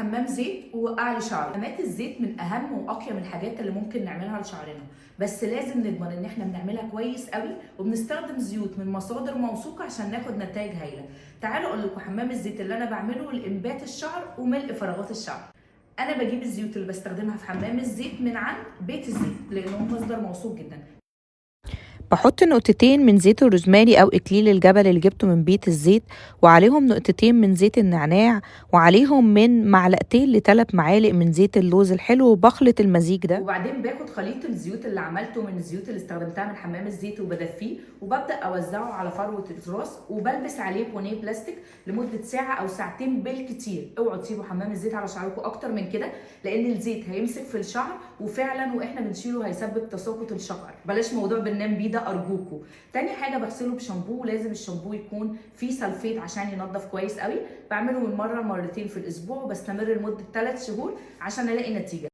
حمام زيت ووقع لي شعري. حمامات الزيت من اهم واقيم الحاجات اللي ممكن نعملها لشعرنا، بس لازم نضمن ان احنا بنعملها كويس قوي وبنستخدم زيوت من مصادر موثوقة عشان ناخد نتائج هايلة. تعالوا اقول لكم حمام الزيت اللي انا بعمله لانبات الشعر وملء فراغات الشعر. انا بجيب الزيوت اللي بستخدمها في حمام الزيت من عند بيت الزيت لانه مصدر موثوق جدا. بحط نقطتين من زيت الروزماري أو إكليل الجبل اللي جبته من بيت الزيت، وعليهم نقطتين من زيت النعناع، وعليهم من معلقتين لثلاث معالق من زيت اللوز الحلو، وبخلط المزيج ده. وبعدين باخد خليط الزيوت اللي عملته من الزيوت اللي استخدمتها من حمام الزيت وبدفيه، وببدا اوزعه على فروه الراس، وبلبس عليه بونيه بلاستيك لمدة ساعة او ساعتين بالكتير. اوعوا تسيبوا حمام الزيت على شعركم اكتر من كده لان الزيت هيمسك في الشعر، وفعلا واحنا بنشيله هيسبب تساقط الشعر. بلاش موضوع بننام بيه ده ارجوكوا. تاني حاجة بغسله بشامبو، لازم الشامبو يكون فيه سلفيت عشان ينظف كويس قوي. بعمله من مرة لمرتين في الاسبوع وبستمر لمدة 3 شهور عشان الاقي نتيجة.